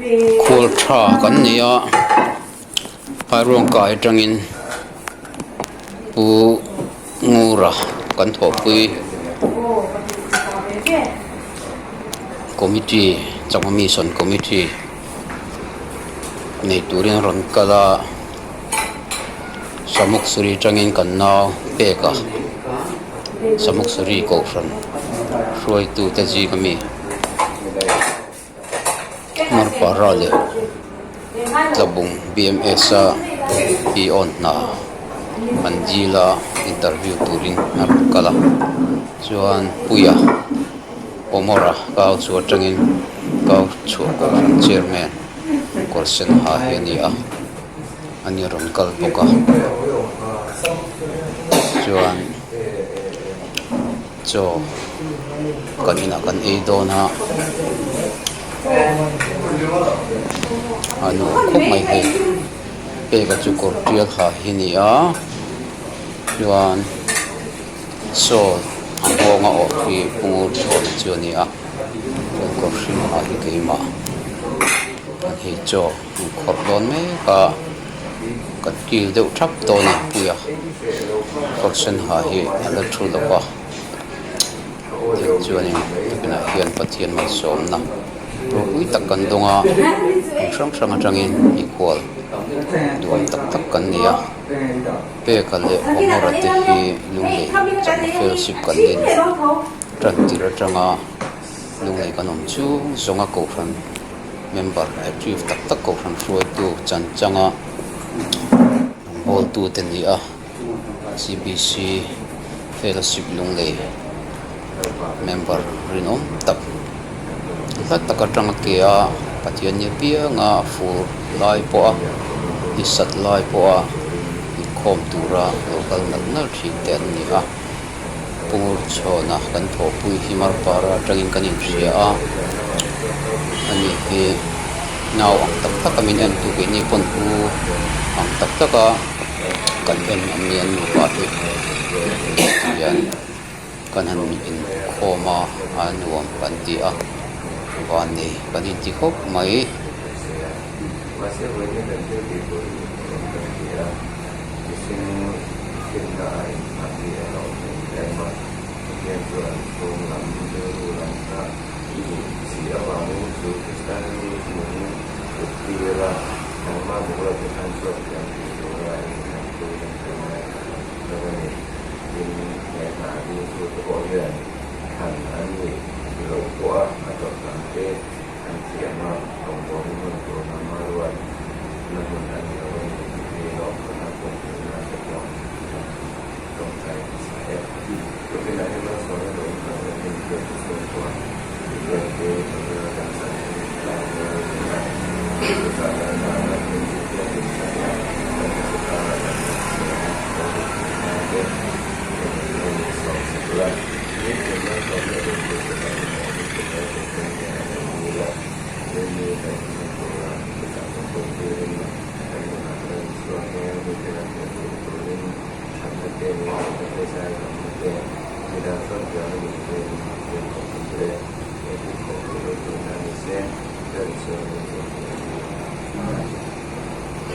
Khual tha kan ni a Phairuangkai atangin Pu Ngura kan thawhpui committee chakma mission committee nei turin a rawn kal a Samuksuri atangin kan nau pek a Samuksuri kohhran hruaitute zing ami. Marpara leh Tlabung B_M_S a peon hna an dil a interview turin a rawn kal a chuan Puia Omar-a kau chu atangin kau chhuah kohhran chairman kawr sen ha hi a ni a ani rawn kal bawk a chuan. Chaw kan inah kan ei dawn a a nuam khawp mai hei peka chu kawr tial ha hi a ni a chuan saw a nghawng a awrh hi pungur chhawna chu a ni a chuan kawr hring ha hi keimah an hei chaw an khawrh dawn mek a. Kan kil deuh thap dawn a puia kawr sen ha hi a la thu lo va tichuanin tunah hian Pathian malsawmna ropui tak kan dawng a hmun hrang hrang atangin mikhual duhawm tak tak kan ni a peka leh Omora te hi lunglei chakna fellowship kan din tan tir atanga lunglei kan awm chu zawnga kohhran. Member active tak tak kohhran hruaitu chan changa rawngbawltu te ni a C_B_C fellowship lunglei member rinawm tak hla tak atanga ke a Pathian ni apianga fur lai pawh a ni sat lai pawh a inkhawm tura lo kal nalh nalh thin te an ni a. Pur chhawna kan thawhpui hi Marpara atangin kan inhria a, ani hi nau ang tak tak a min en tu keini pawn pu ang tak tak a kan en an ni an nupa hi tihian kan han inkhawm a a nuam kan ti a vannei kan inti khawp mai. Mihring finna a innghat hi a lo awm em a, Pathian chuan chhung lam rilru lam kha i duh si avangin chu Kristian mi nung kut tir a, nangmah buk lo te khan chuan thiam tih tura innghat turin ka ngai lo a ni. Tin, he hna dingtu te pawh hian thlan an nih loh pawh a a tawp lam te an thiam a, rawngbawlna hmun tur nangmah ruat na hmun a ni lo a ni tih hi lawm ka pawm theih nan te pawh kan tawngtai hmasa e. Tukinah hian malsawmna dawng kan la hlim teh te chhungkua tih te panga kan chan tlang dawn a ni a. Chutah lah dana min tih te hlim that a, kan hmu ta kan lo duh theih nan te min sawm sak la. Nitin malsawmna dawng tur te kan mamawh lutuk lo tih te hian a lo ni a. Rilru kan hmu tura chutah kan pawm turin kan nunah kan chhuak hian mite kan hmuh theih turin thatna te ngaihdamna te zaidamna te midang chuan pian a nih te in hmuh theih te engtin pawh tih lo tuina ni se Lal Isua hming in kan dil a. Amen.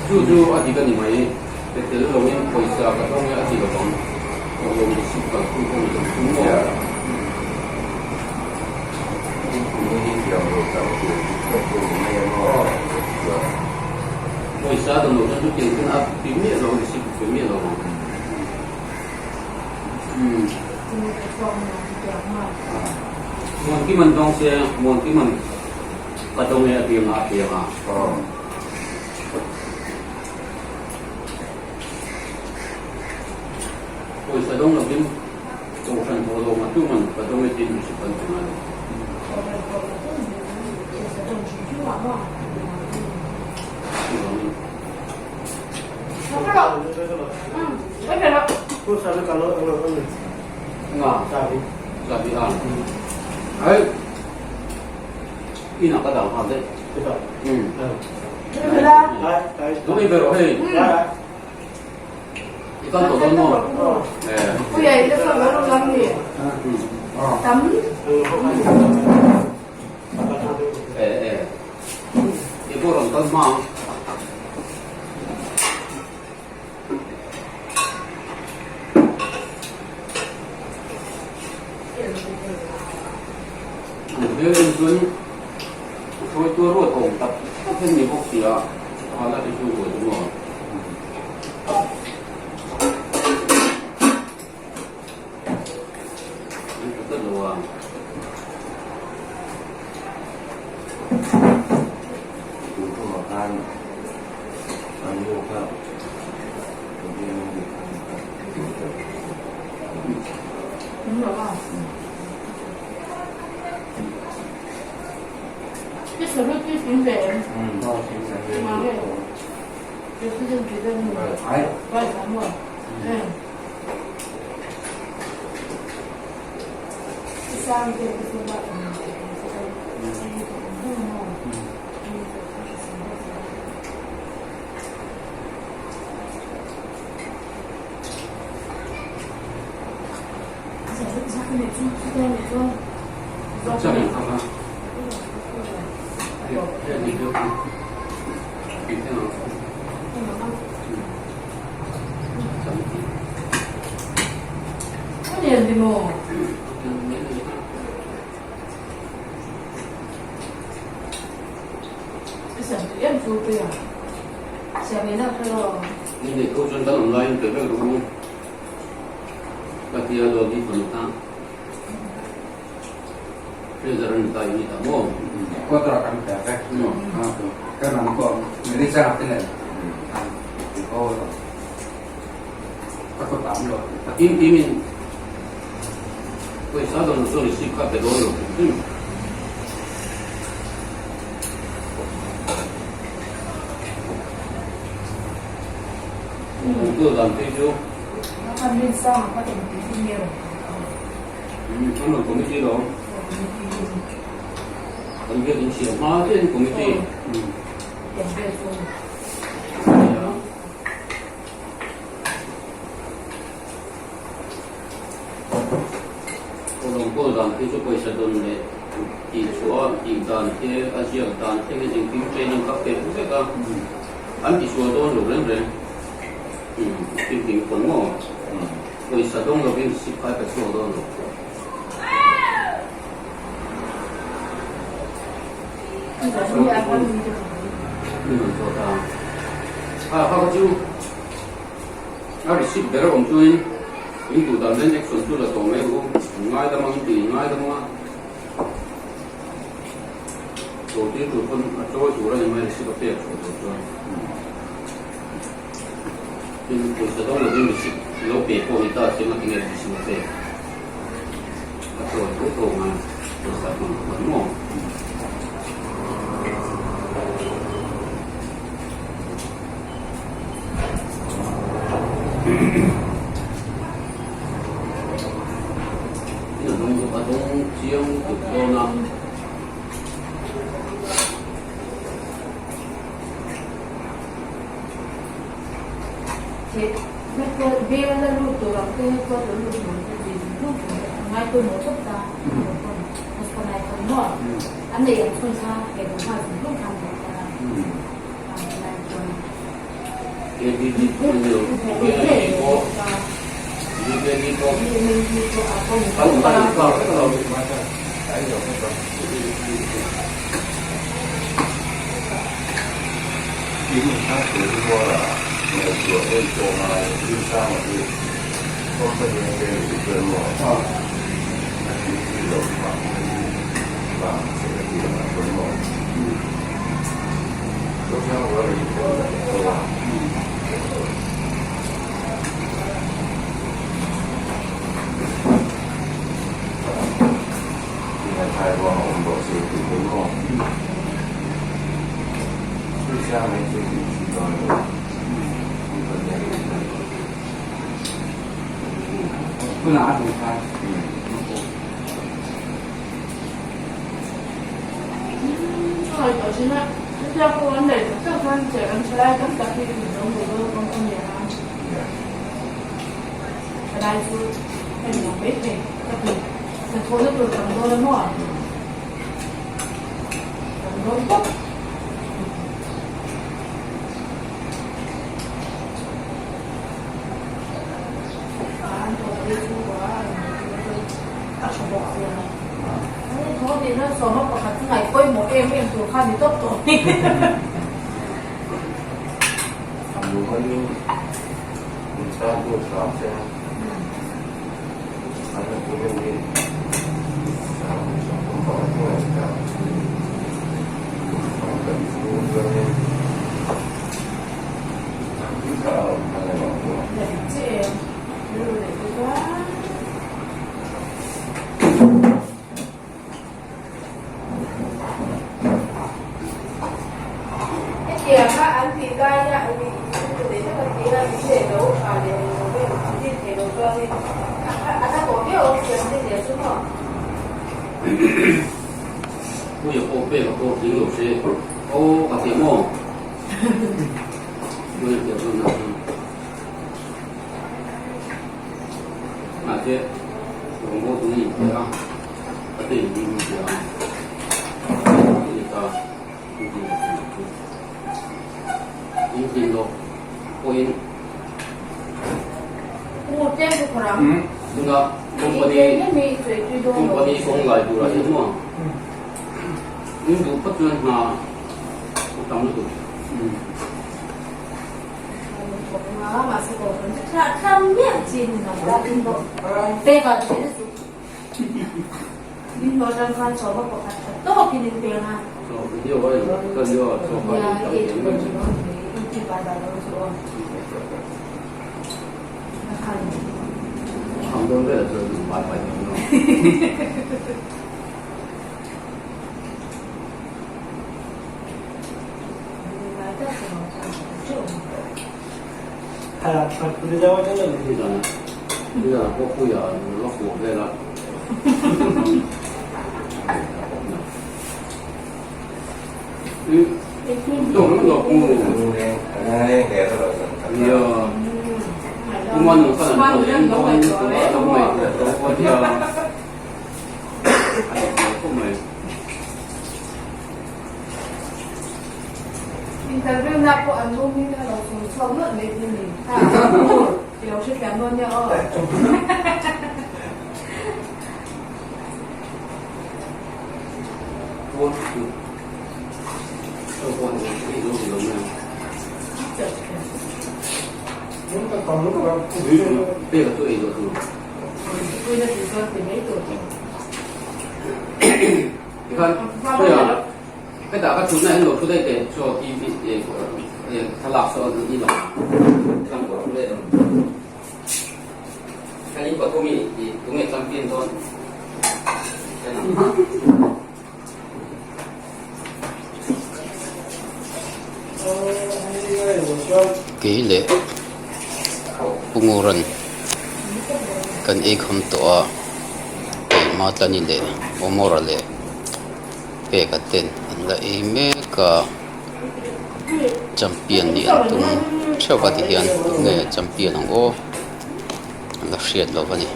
Chu chu a dik a ni mai. Pe tel loin pawisa ka dawng e a ti lovang. Awm lo receipt kal tu pawh ni lo chu maw? Pawisa dawng lo chuan chu tiang chuan a pe miah lo, receipt pe miah lo ang. Muankiman dawng se, Muankiman ka dawng e a ti anga a pe anga. Pawisa dawng lovin Kohhran thawh lo ngah tuman ka dawng e tiin mihring kan ti ngai lo. Chuvangin. Nga chabi a ai inah ka dang nghal daih nang i ber hei i kan tawh dawn maw e e i pawh rawn kal hma ang. An hmel en chuan hruaitu a ruat awm tak tak hian ni bawk si a. Khala te chhungkua chu maw? An tha tlat lo a. Tun tumah khan an nu kha Pathian an dik khan kha tih tawh. Ni tho chuan kan awm laiin pe vek rawh u. Ka tia dawt hi fanu kha treasure a ni ta in ni ta maw? Quarter kan pe vek. Kan ram pawh manager te nen an ti ho lo. Ka kut am lo. A kim kim in pawisa dawn chuan receipt kha pe dawn lo hrim hrim. Enkawl dan phei chu. An rawn committee lo. Kan biak in siam hma chiah in committee. Enkawl dan phei chu pawisa dawn leh tih chhuah a tih dan te a ziak dan thleng in engkim training kha pek vek a. An ti sual dawn lo reng reng. Thil ding pawn maw? Pawisa dawng lovin receipt khai ka chhuak dawn lo. Min rawn zawt a. Ha ha ka chu a receipt ber a awm chuan in duh dan nen action chu la tawh mai u. Ngai dam ang ti ngai dam ang a. Chaw tir tur pawn a chawi tur a ni mai receipt a pek chhuah tur chuan. Tin, pawisa dawng lovin receipt lo pe pawh ni ta se ngatinge receipt a pek? A chawi tho tho ang a, pawisa hmang ka hman maw? Tin, a dawng a dawng chiang tuk dawn a. Lumanin in tan dun hram se a, an opinion hi 30 thleng a ni ta. Kum pahnih chhung chuanin a awm hman a ni ang. Hetianga an tih laia an inthunei tak an ti a, in leh lo tha leh eng lo vel an din thei lo chuanin a la tawh viau ang tih an ti hle chu maw? Puia pawh pek a pawh tling lo se aw ka ti maw? Puia tih chuan a chu mahse rawngbawl tuna inpe a. Ka ti in ding tia ka ti ka ti chu in tlin lo pawhin tuna company company kawng lai turah hian maw in duh phawt chuan hna a tam lutuk. Interview na pawh an room in a lo sawi chhuak nawlh mai thin ni. Ha, i lo hrethiam dawn nia aw. Hetah ka thutna hian lo thu daih teh chaw TV thlalak saw i lang lang pawh thu daih lo. Kan in pathum i tunge champion dawn en ang. Kei leh Pu Nguran kan ei kham tawh a, keimah Tlani leh Omora leh Peka ten an la ei mek a, champion nih an tum theuh a tihian tunge champion ang aw an la hriat lo a ni.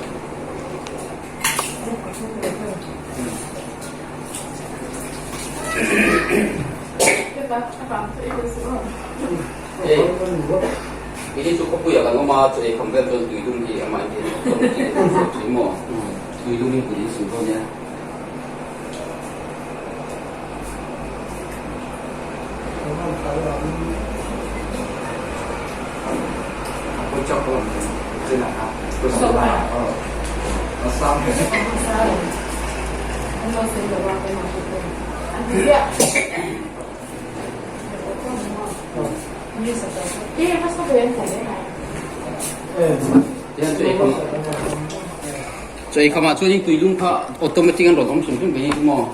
Chaw ei khamah chuanin tuilum kha automatic an rawn awm hrim hrim ve hi chu maw.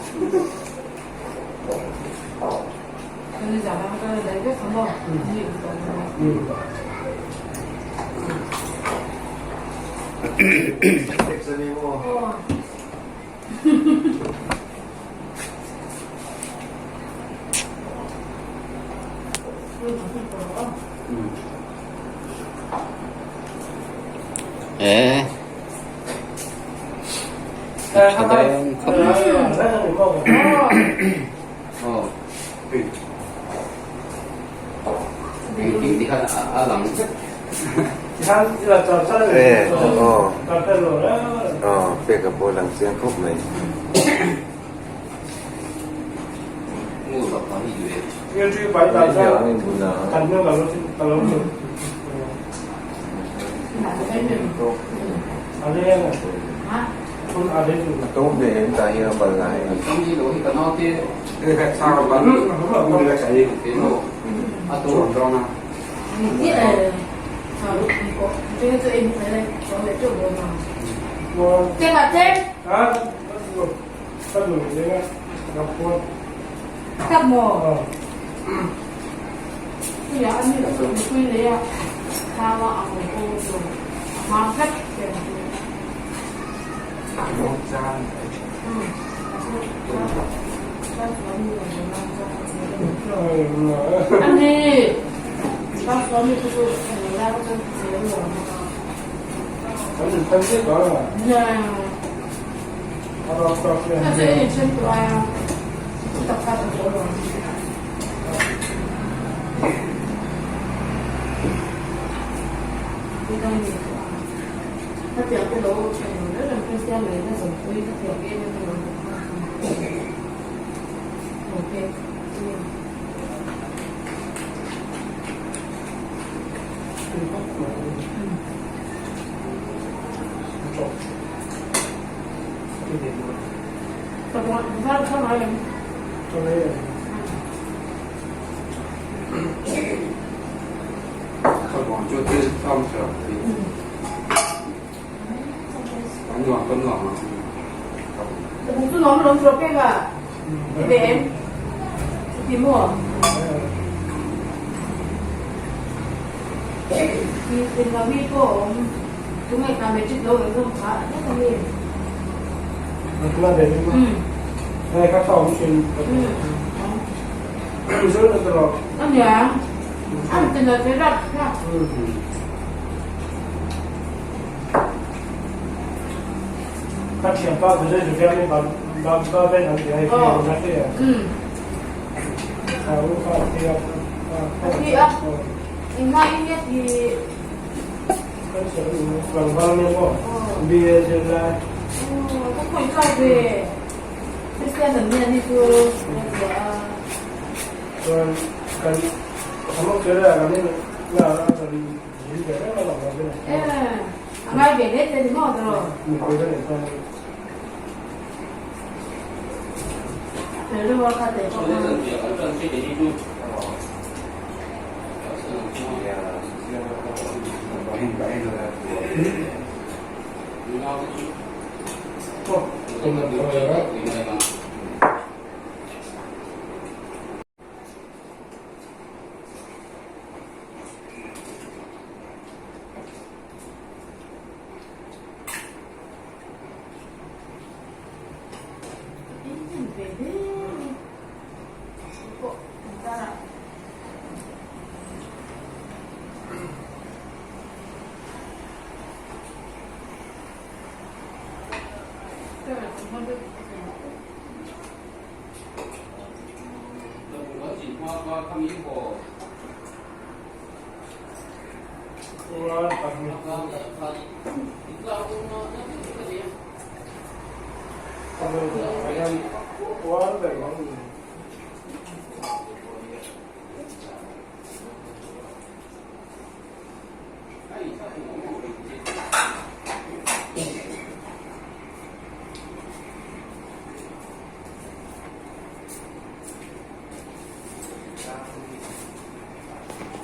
Eh. Tha dawn khawp mai. Aw. Engkim ti khan a lang vek. Eh, aw. Aw, pek a pawh lang chiang khawp mai.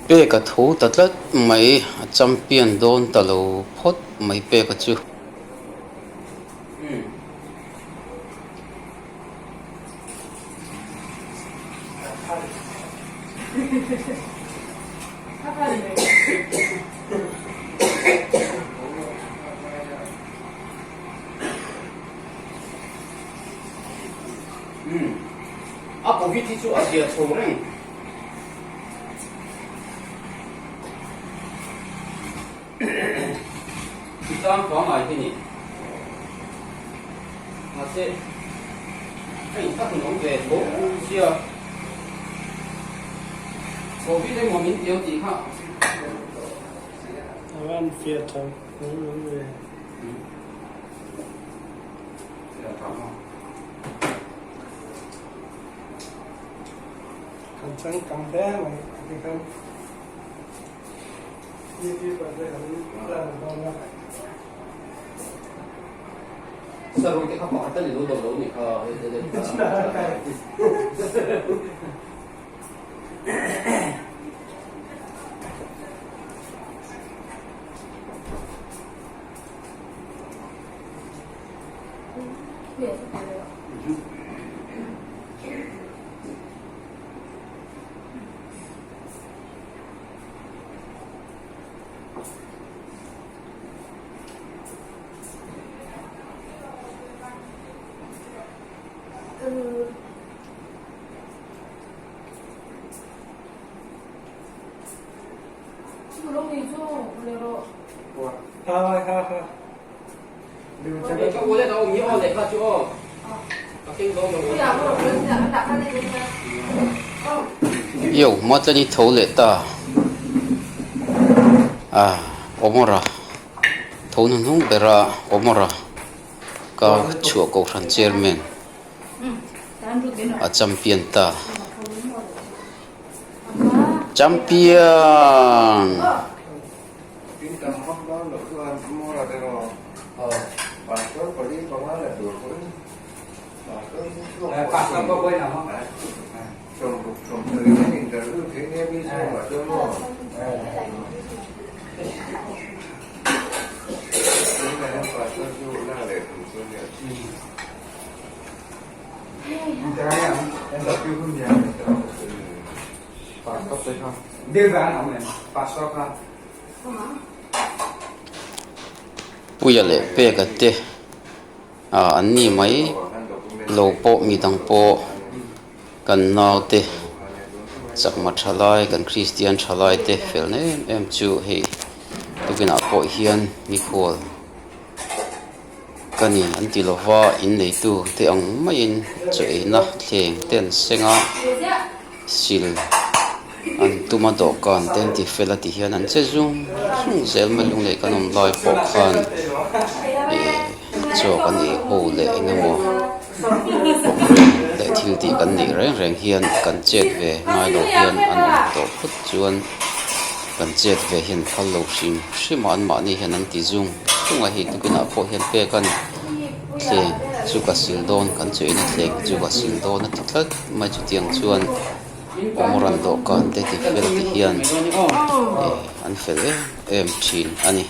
Peka tho ta tlat mai a champion dawn ta lo phawt mai peka chu. A covid hi chu a zia chho reng. I tang pangngai te ni. Mahse a inthlahrun awm ve tho sia. Covid emaw min ti ang tih kha. Avan fiah tho ve. Fiah tho maw? Kan changkang hle mai tikhan youtuber te kan lan dawn a. Sarui te kha pakhat a ni lo dawn lo ni kha hei te leh kha. Yo Matlani tho leh ta a Omora tho hnuhnung bera Omora ka chhuah kohhran chairman a champion ta. Champion! Puia leh Peka te ah an ni mai lo pawh mi dang pawh kan naute chakma thalai kan Kristian thalai te felna em em chu hei tukinah pawh hian mikhual. Ka ni an ti lova in neitu te ang maiin chaw eina thleng te an seng a, sil an tum a dawhkan te an ti fel a ti hian an che zung zung zel mai lunglei kan awm lai pawh khan ih chaw kan ei ho leh eng emaw programme leh thil tih kan neih reng reng hian kan chet ve ngai lo hian an awm tawh phawt chuan kan chet ve hian phal lo hrim hrim a anmahni hian an ti zung. Chungah hei tukinah pawh hian pek a ni. Thleng chu ka sil dawn kan chu ina thleng chu ka sil dawn a ti tlat mai chutiang chuan awmran dawhkan te ti fel ti hian eh an fel em em thin a ni.